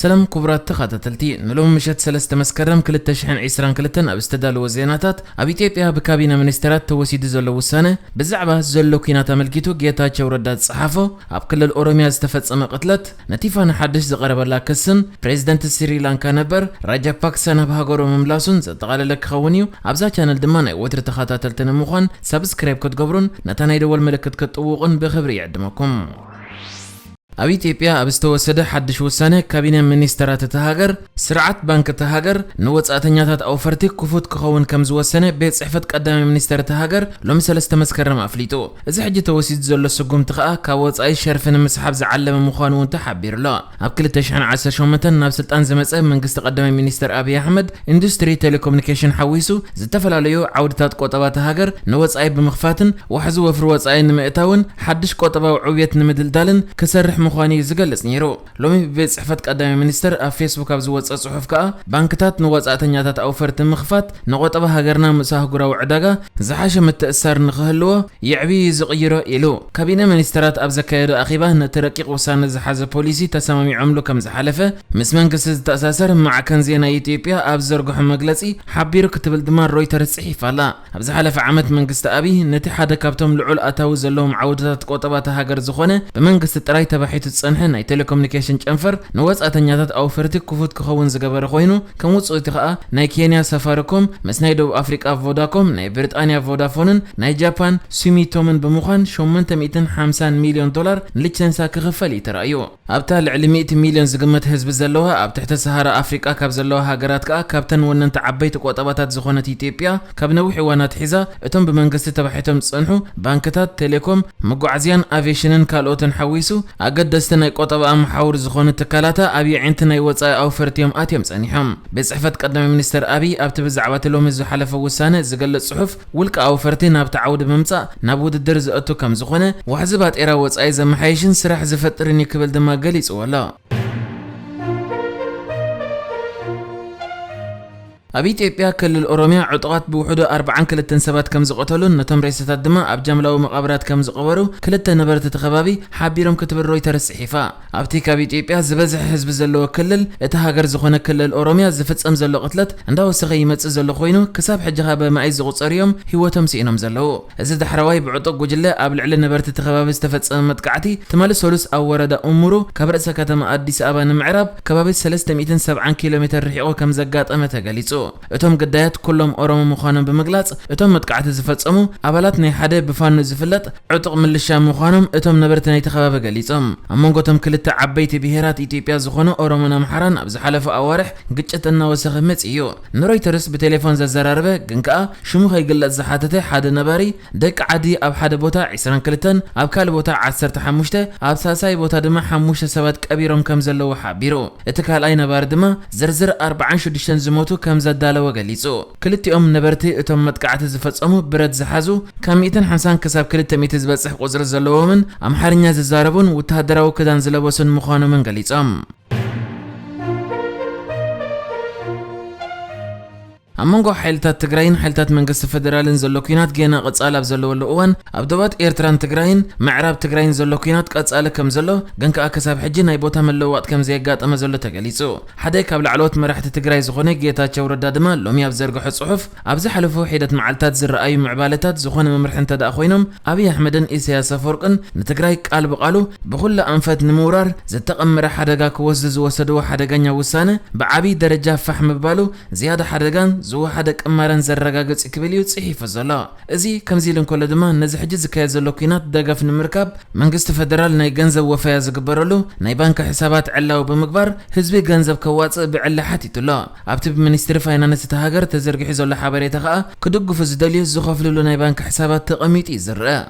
ሰላም ክቡራት ተኸታተልቲ፣ ንሎሚ ምሸት ሰለስተ መስከረም ክልተ ሽሕን ዕስራን ክልተን ኣብ ዝተዳለወ ዜናታት፣ ኣብ ኢትዮጵያ ብካቢነ ሚኒስተራት ተወሲዱ ዘሎ ውሳነ፣ ብዛዕባ ዘሎ ኲናት ኣመልኪቱ ጌታቸው ረዳ ዝጸሓፎ፣ ኣብ ክልል ኦሮሚያ ዝተፈጸመ ቅትለት፣ ነቲ ፋና ሓድሽ ዝቐረበላ ክስን ፕሬዚደንት ስሪላንካ ነበር ራጃፓክሰ ናብ ሃገሩ ምምላሱን ዘጠቓለለ ክኸውን እዩ። ኣብዛ ቻነል ድማ ናይ ወትሪ ተኸታተልቲ ንምዃን ሳብስክራይብ ክትገብሩን ነታ ናይ ደወል ምልክት ክትጥውቑን ብኽብሪ ይዕድመኩም። ኣብ ኢትዮጵያ ኣብ ዝተወሰደ ሓድሽ ውሳነ፣ ካቢነ ሚኒስተራት እታ ሃገር፣ ስርዓት ባንክ እታ ሃገር ንወጻእተኛታት ኣውፈርቲ ክፉት ክኸውን ከም ዝወሰነ ቤት ጽሕፈት ቀዳማይ ሚኒስተር እታ ሃገር ሎሚ ሰለስተ መስከረም ኣፍሊጡ። እዚ ሕጂ ተወሲዱ ዘሎ ስጉምቲ ከኣ ካብ ወጻኢ ሸርፊ ንምስሓብ ዝዓለመ ምዃኑ እውን ተሓቢሩ ኣሎ። ኣብ ክልተ ሽሕን ዓሰርተ ሸሞንተን ናብ ስልጣን ዝመጸ መንግስቲ ቀዳማይ ሚኒስተር ኣብይ ኣሕመድ፣ ኢንዱስትሪ ቴሌኮሙኒኬሽን ሓዊሱ ዝተፈላለዩ ዓውድታት ቆጠባ እታ ሃገር ንወጻኢ ብምኽፋትን ዋሕዚ ወፍሪ ወጻኢ ንምእታውን ሓድሽ ቆጠባዊ ዕብየት ንምድልዳልን ክሰርሕ ምዃኑ እዩ ዝገልጽ ነይሩ። ሎሚ ብቤት ጽሕፈት ቀዳማይ ሚኒስተር ኣብ ፌስቡክ ኣብ ዝወጸ ጽሑፍ ከኣ፣ ባንክታት ንወጻእተኛታት ኣውፈርቲ ምኽፋት ንቆጠባ ሃገርና ምስ ኣህጉራዊ ዕዳጋ ዝሓሸ ምትእስሳር ንኽህልዎ የዕብዩ ዝቕይሮ ኢሉ። ካቢነ ሚኒስተራት ኣብ ዘካየዶ ኣኼባ ነቲ ረቂቕ ውሳነ ዝሓዘ ፖሊሲ ተሰማሚዖምሉ ከም ዝሓለፈ ምስ መንግስቲ ዝተኣሳሰር ማዕከን ዜና ኢትዮጵያ ኣብ ዘርግሖ መግለጺ ሓቢሩ ክትብል ድማ ሮይተርስ ጽሒፋ ኣላ። ኣብ ዝሓለፈ ዓመት መንግስቲ ኣብይ ነቲ ሓደ ካብቶም ልዑል ኣታዊ ዘለዎም ዓውድታት ቆጠባ እታ ሃገር ዝኾነ ብመንግስቲ ጥራይ ተባሒቱ ዝጸንሐ ናይ ቴሌኮሙኒኬሽን ጨንፈር ንወጻእተኛታት ኣውፈርቲ ክፉት ክኸውን ዝገበረ ኮይኑ ከም ውጽኢቱ ከኣ ናይ ኬንያ ሳፋሪኮም ምስ ናይ ደቡብ ኣፍሪቃ ቮዳኮም ናይ ብሪጣንያ ቮዳፎንን ናይ ጃፓን ሱሚቶምን ብምዃን ሸሞንተ ሚእትን ሓምሳን ሚልዮን ዶላር ንሊቸንሳ ክኽፈል እዩ ተራእዩ። ኣብታ ልዕሊ ሚእቲ ሚልዮን ዝግመት ህዝቢ ዘለዋ ኣብ ትሕቲ ሰሃራ ኣፍሪቃ ካብ ዘለዋ ሃገራት ከኣ ካብተን ወነንቲ ዓበይቲ ቆጠባታት ዝኾነት ኢትዮጵያ ካብ ነዊሕ እዋን ኣትሒዛ እቶም ብመንግስቲ ተባሒቶም ዝጸንሑ ባንክታት፣ ቴሌኮም፣ መጓዓዝያን ኣቪዬሽንን ካልኦትን ሓዊሱ ኣገደስቲ ናይ ቆጠባ መሓውር ዝኾኑ ትካላታ ኣብ የዒንቲ ናይ ወጻኢ ኣውፈርቲ እዮም ኣትዮም ጸኒሖም። ቤት ጽሕፈት ቀዳማይ ሚኒስተር ኣብይ ኣብቲ ብዛዕባ እቲ ሎሚ ዝሓለፈ ውሳነ ዝገልጽ ጽሑፍ ውልቂ ኣውፈርቲ ናብቲ ዓውዲ ብምምጻእ ናብ ውድድር ዘእቱ ከም ዝኾነ ዋሕዚ ባጤራ ወጻኢ ዘመሓይሽን ስራሕ ዝፈጥርን እዩ ክብል ድማ ገሊጽዎ ኣሎ። ኣብ ኢትዮጵያ ክልል ኦሮሚያ ዕጡቓት ብውሕዱ ኣርባዓን ክልተን ሰባት ከም ዝቐተሉን ነቶም ሬሳታት ድማ ኣብ ጃምላዊ መቓብራት ከም ዝቐበሩ ክልተ ነበርቲ እቲ ከባቢ ሓቢሮም ክትብል ሮይተርስ ጽሒፋ። ኣብቲ ካብ ኢትዮጵያ ዝበዝሐ ህዝቢ ዘለዎ ክልል እታ ሃገር ዝኾነ ክልል ኦሮሚያ ዝፍጸም ዘሎ ቅትለት እንዳወሰኸ ይመጽእ ዘሎ ኮይኑ ክሳብ ሕጂ ኸኣ በማኢት ዝቑጸሩ እዮም ህይወቶም ስኢኖም ዘለዉ። እዚ ዳሕረዋይ ብዕጡቕ ጉጅለ ኣብ ልዕሊ ነበርቲ እቲ ከባቢ ዝተፈጸመ መጥቃዕቲ ትማሊ ሰሉስ ኣብ ወረዳ ኡሙሩ ካብ ርእሰ ከተማ ኣዲስ ኣበባ ንምዕራብ ከባቢ ሰለስተ ሚእትን ሰብዓን ኪሎ ሜተር ርሒቑ ከም ዘጋጠመ ተገሊጹ። እቶም ግዳያት ኩሎም ኦሮሞ ምዃኖም ብምግላጽ እቶም መጥቃዕቲ ዝፈጸሙ ኣባላት ናይ ሓደ ብፋኖ ዝፍለጥ ዕጡቕ ምልሻ ምዃኖም እቶም ነበርቲ ናይቲ ከባቢ ገሊጾም። ኣብ መንጎ እቶም ክልተ ዓበይቲ ብሄራት ኢትዮጵያ ዝኾኑ ኦሮሞን ኣምሓራን ኣብ ዝሓለፉ ኣዋርሕ ግጭት እናወሰኸ መጺኡ እዩ። ንሮይተርስ ብቴሌፎን ዘዘራረበ ግን ከኣ ሽሙ ከይግለጽ ዝሓተተ ሓደ ነባሪ ደቂ ዓዲ ኣብ ሓደ ቦታ ዕስራን ክልተን ኣብ ካልእ ቦታ ዓሰርተ ሓሙሽተ ኣብ ሳልሳይ ቦታ ድማ ሓሙሽተ ሰባት ቀቢሮም ከም ዘለዉ ሓቢሩ። እቲ ካልኣይ ነባሪ ድማ ዝርዝር ኣርባዓን ሽዱሽተን ዝሞቱ ከም ዘዳለወ ገሊጹ። ክልቲኦም ነበርቲ እቶም መጥቃዕቲ ዝፈጸሙ ብረት ዝሓዙ ካብ ሚእትን ሓምሳን ክሳብ ክልተ ሚእቲ ዝበጽሕ ቁጽሪ ዘለዎምን ኣምሓርኛ ዝዛረቡን ወተሃደራዊ ክዳን ዝለበሱን ምዃኖምን ገሊጾም። ኣብ መንጎ ሓይልታት ትግራይን ሓይልታት መንግስቲ ፈደራልን ዘሎ ኲናት ገና ቀጻሊ ኣብ ዘለወሉ እዋን ኣብ ዶባት ኤርትራን ትግራይን ምዕራብ ትግራይን ዘሎ ኲናት ቀጻሊ ከም ዘሎ ግን ከኣ ክሳብ ሕጂ ናይ ቦታ መለዋጥ ከም ዘየጋጠመ ዘሎ ተገሊጹ። ሓደ ካብ ላዕለዎት መራሕቲ ትግራይ ዝኾነ ጌታቸው ረዳ ድማ ሎሚ ኣብ ዘርግሖ ጽሑፍ ኣብ ዝሓለፉ ሒደት መዓልታት ዝረኣዩ ምዕባለታት ዝኾነ መምርሒ እንተ ደኣ ኮይኖም ኣብይ ኣሕመድን ኢሳያስ ኣፈወርቅን ንትግራይ ቃል ብቓሉ ብኹሉ ኣንፈት ንምውራር ዝተቐመረ ሓደጋ ክወስዱ ዝወሰድዎ ሓደገኛ ውሳነ ብዓብይ ደረጃ ፋሕ ምባሉ ዝያዳ ሓደጋን ዝወሓደ ቅማረን ዘረጋግጽ ክብል እዩ ጽሒፉ ዘሎ። እዚ ከምዚ ኢሉ እንከሎ ድማ ነዚ ሕጂ ዝካየድ ዘሎ ኲናት ደገፍ ንምርካብ መንግስቲ ፈደራል ናይ ገንዘብ ወፈያ ዝግበረሉ ናይ ባንክ ሕሳባት ዕላዊ ብምግባር ህዝቢ ገንዘብ ከዋጽእ ብዕሊ ሓቲቱ ኣሎ። ኣብቲ ብሚኒስትሪ ፋይናንስ እታ ሃገር ተዘርጊሑ ዘሎ ሓበሬታ ከኣ ክድግፉ ዝደልዩ ዝኸፍልሉ ናይ ባንክ ሕሳባት ተቐሚጡ እዩ ዝረአ።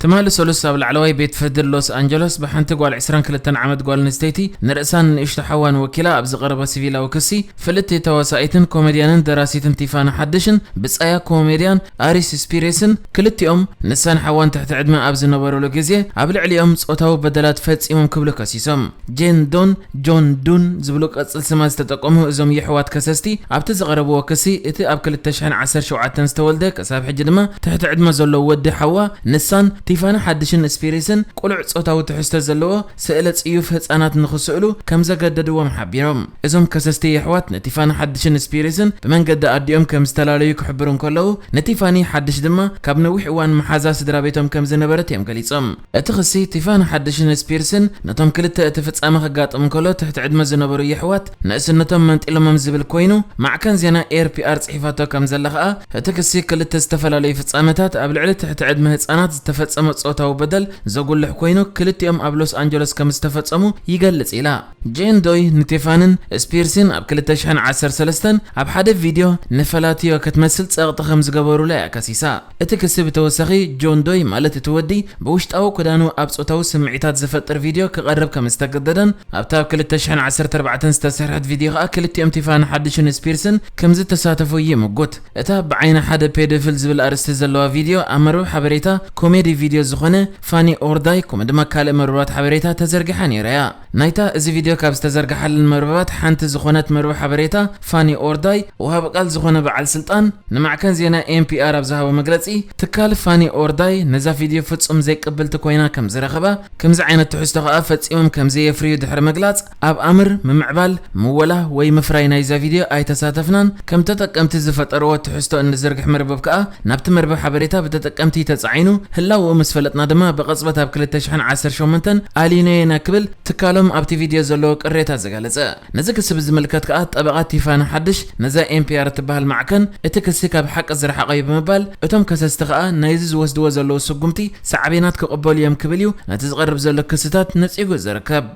ትማሊ ሰሉስ ኣብ ላዕለዋይ ቤት ፍርዲ ሎስ ኣንጀለስ ብሓንቲ ጓል ዕስራን ክልተን ዓመት ጓል ኣንስተይቲ ንርእሳን ንእሽቶ ሓዋን ወኪላ ኣብ ዝቐረበ ሲቪላዊ ክሲ ፍልጥቲ ተዋሳኢትን ኮሜድያንን ደራሲትን ቲፋኒ ሓድሽን ብጻያ ኮሜድያን ኣሪስ ስፒሬስን ክልቲኦም ንሳን ሓዋን ትሕቲ ዕድመ ኣብ ዝነበሩሉ ግዜ ኣብ ልዕሊኦም ጾታዊ በደላት ፈጺሞም ክብሉ ከሲሶም። ጄን ዶን፣ ጆን ዱን ዝብሉ ቅጽል ስማት ዝተጠቀሙ እዞም የሕዋት ከሰስቲ ኣብቲ ዝቐረብዎ ክሲ እቲ ኣብ ክልተ ሽሕን ዓሰርተ ሸውዓተን ዝተወልደ ክሳብ ሕጂ ድማ ትሕቲ ዕድመ ዘሎ ወዲ ሓዋ ንሳን ቲፋኒ ሓድሽን ስፒሪስን ቁሉዕ ጾታዊ ትሕዝቶ ዘለዎ ስእለ ጽዩፍ ህጻናት ንኽስእሉ ከም ዘገደድዎም ሓቢሮም። እዞም ከሰስቲ የሕዋት ንቲፋኒ ሓድሽን ስፒሪስን ብመንገዲ ኣዲኦም ከም ዝተፈላለዩ ክሕብሩ እንከለዉ፣ ንቲፋኒ ሓድሽ ድማ ካብ ነዊሕ እዋን መሓዛ ስድራ ቤቶም ከም ዝነበረት እዮም ገሊጾም። እቲ ክሲ፣ ቲፋኒ ሓድሽን ስፒርስን ነቶም ክልተ እቲ ፍጻመ ከጋጥም ከሎ ትሕቲ ዕድመ ዝነበሩ የሕዋት ንእስነቶም መንጢሎሞም ዝብል ኮይኑ፣ ማዕከን ዜና ኤር ፒ ኣር ጽሒፋቶ ከም ዘላ ከኣ፣ እቲ ክሲ ክልተ ዝተፈላለዩ ፍጻመታት ኣብ ልዕሊ ትሕቲ ዕድመ ህጻናት ዝተፈጸመ ጾታዊ በደል ዘጉልሕ ኮይኑ፣ ክልቲኦም ኣብ ሎስ ኣንጀለስ ከም ዝተፈጸሙ ይገልጽ ኢላ። ጄን ዶይ ንቲፋንን ስፒርስን ኣብ ክልተ ሽሕን ዓሰርተ ሰለስተን ኣብ ሓደ ቪድዮ ንፈላትዮ ክትመስል ጸቕጢ ከም ዝገበሩላ እያ ከሲሳ። እቲ ክሲ ብተወሳኺ፣ ጆን ዶይ ማለት እቲ ወዲ ብውሽጣዊ ክዳኑ ኣብ ጾታዊ ስምዒታት ዝፈጥር ቪድዮ ክቐርብ ከም ዝተገደደን ኣብታ ኣብ ክልተ ሽሕን ዓሰርተ ኣርባዕተን ዝተሰርሐት ቪድዮ ከኣ ክልቲኦም ቲፋኒ ሓድሽን ስፒርስን ከም ዝተሳተፉ ይምጉት። እታ ብዓይኒ ሓደ ፔዶፊል ዝብል ኣርእስቲ ዘለዋ ቪድዮ ኣብ መርበብ ሓበሬታ ኮሜዲ ቪድዮ ዝኾነ ፋኒ ኦር ዳይ ከምኡ ድማ ካልእ መርበባት ሓበሬታ ተዘርጊሓ ነይራ እያ። ናይታ እዚ ቪድዮ ካብ ዝተዘርግሓለን መርበባት ሓንቲ ዝኾነት መርበብ ሓበሬታ ፋኒ ኦር ዳይ፣ ወሃቢ ቃል ዝኾነ በዓል ስልጣን ንማዕከን ዜና ኤን ፒ ኣር ኣብ ዝሃቦ መግለጺ፣ ትካል ፋኒ ኦር ዳይ ነዛ ቪድዮ ፍጹም ዘይቅብልቲ ኮይና ከም ዝረኸባ፣ ከምዚ ዓይነት ትሕዝቶ ከኣ ፈጺሞም ከም ዘየፍርዩ ድሕሪ ምግላጽ፣ ኣብ ኣምር፣ ምምዕባል፣ ምወላ ወይ ምፍራይ ናይዛ ቪድዮ ኣይተሳተፍናን፣ ከም ተጠቀምቲ ዝፈጠርዎ ትሕዝቶ እንዝርግሕ መርበብ ከኣ ናብቲ መርበብ ሓበሬታ ብተጠቀምቲ ተጻዒኑ ህላወኡ ምስ ፈለጥና ድማ ብቕጽበት ኣብ ክልተ ሽሕን ዓሰርተ ሸሞንተን ኣሊኖ ኢና ክብል ትካሎም ኣብቲ ቪድዮ ዘለዎ ቅሬታ ዝገለጸ። ነዚ ክሲ ብዝምልከት ከኣ ጠበቓ ቲፋኒ ሓድሽ ነዛ ኤን ፒ ኣር እትበሃል ማዕከን እቲ ክሲ ካብ ሓቂ ዝረሓቐ እዩ ብምባል እቶም ከሰስቲ ከኣ ናይዚ ዝወስድዎ ዘለዉ ስጉምቲ ሳዕቤናት ክቕበሉ እዮም ክብል እዩ ነቲ ዝቐርብ ዘሎ ክስታት ነጺጉ ዝርከብ።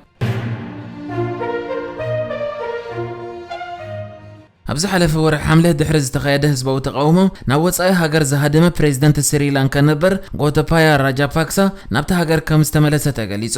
ኣብ ዝሓለፈ ወርሒ ሓምለ ድሕሪ ዝተኻየደ ህዝባዊ ተቓውሞ ናብ ወጻኢ ሃገር ዝሃደመ ፕሬዝደንት ስሪላንካ ነበር ጎተፓያ ራጃፓክሳ ናብታ ሃገር ከም ዝተመለሰ ተገሊጹ።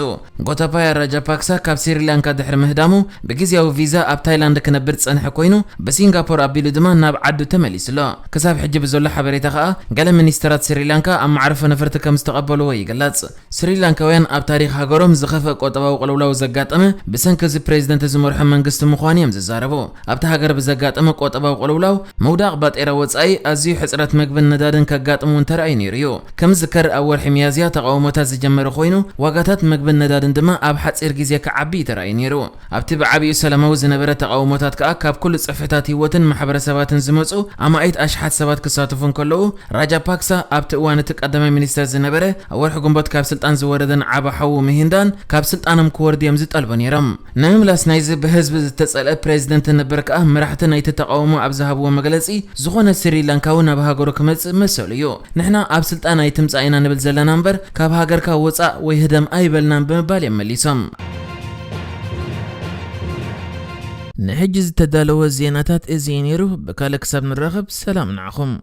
ጎተፓያ ራጃፓክሳ ካብ ስሪላንካ ድሕሪ ምህዳሙ ብግዝያዊ ቪዛ ኣብ ታይላንድ ክነብር ዝጸንሐ ኮይኑ ብሲንጋፖር ኣቢሉ ድማ ናብ ዓዱ ተመሊሱ ኣሎ። ክሳብ ሕጂ ብዘሎ ሓበሬታ ከኣ ገለ ሚኒስተራት ስሪላንካ ኣብ መዕርፎ ነፈርቲ ከም ዝተቐበልዎ ይግለጽ። ስሪላንካውያን ኣብ ታሪኽ ሃገሮም ዝኸፍአ ቁጠባዊ ቅልውላው ዘጋጠመ ብሰንኪ እዚ ፕሬዝደንት ዝመርሖ መንግስቲ ምዃኑ እዮም ዝዛረቡ። ኣብታ ሃገር ብዘጋጠመ ቁጠባዊ ቅልውላው ምውዳቕ ባጤራ ወጻኢ ኣዝዩ ሕጽረት መግብን ነዳድን ከጋጥም እውን ተራእዩ ነይሩ እዩ። ከም ዝዝከር ኣብ ወርሒ ሚያዝያ ተቓውሞታት ዝጀመረ ኮይኑ ዋጋታት መግብን ነዳድን ድማ ኣብ ሓጺር ግዜ ክዓቢ እዩ ተራእዩ ነይሩ። ኣብቲ ብዓቢኡ ሰላማዊ ዝነበረ ተቓውሞታት ከኣ ካብ ኩሉ ጽፍሕታት ህይወትን ማሕበረሰባትን ዝመጹ ኣማኢት ኣሽሓት ሰባት ክሳተፉ እንከለዉ ራጃፓክሳ ኣብቲ እዋን እቲ ቀዳማይ ሚኒስተር ዝነበረ ኣብ ወርሒ ግንቦት ካብ ስልጣን ዝወረደን ዓቢ ሓዉ ምሂንዳን ካብ ስልጣኖም ክወርዱ እዮም ዝጠልቡ ነይሮም። ንምምላስ ናይዚ ብህዝቢ ዝተጸልአ ፕሬዝደንት ነበር ከኣ መራሕቲ ናይቲ ተቓውሞ ኣብ ዝሃብዎ መግለጺ ዝኾነ ስሪላንካዊ ናብ ሃገሩ ክመጽእ መሰሉ እዩ። ንሕና ኣብ ስልጣን ኣይትምጻእ ኢና ንብል ዘለና እምበር ካብ ሃገርካ ውጻእ ወይ ህደም ኣይበልናን ብምባል እዮም መሊሶም። ንሕጂ ዝተዳለወ ዜናታት እዚ እዩ ነይሩ። ብካልእ ክሳብ ንራኸብ ሰላም ንዓኹም።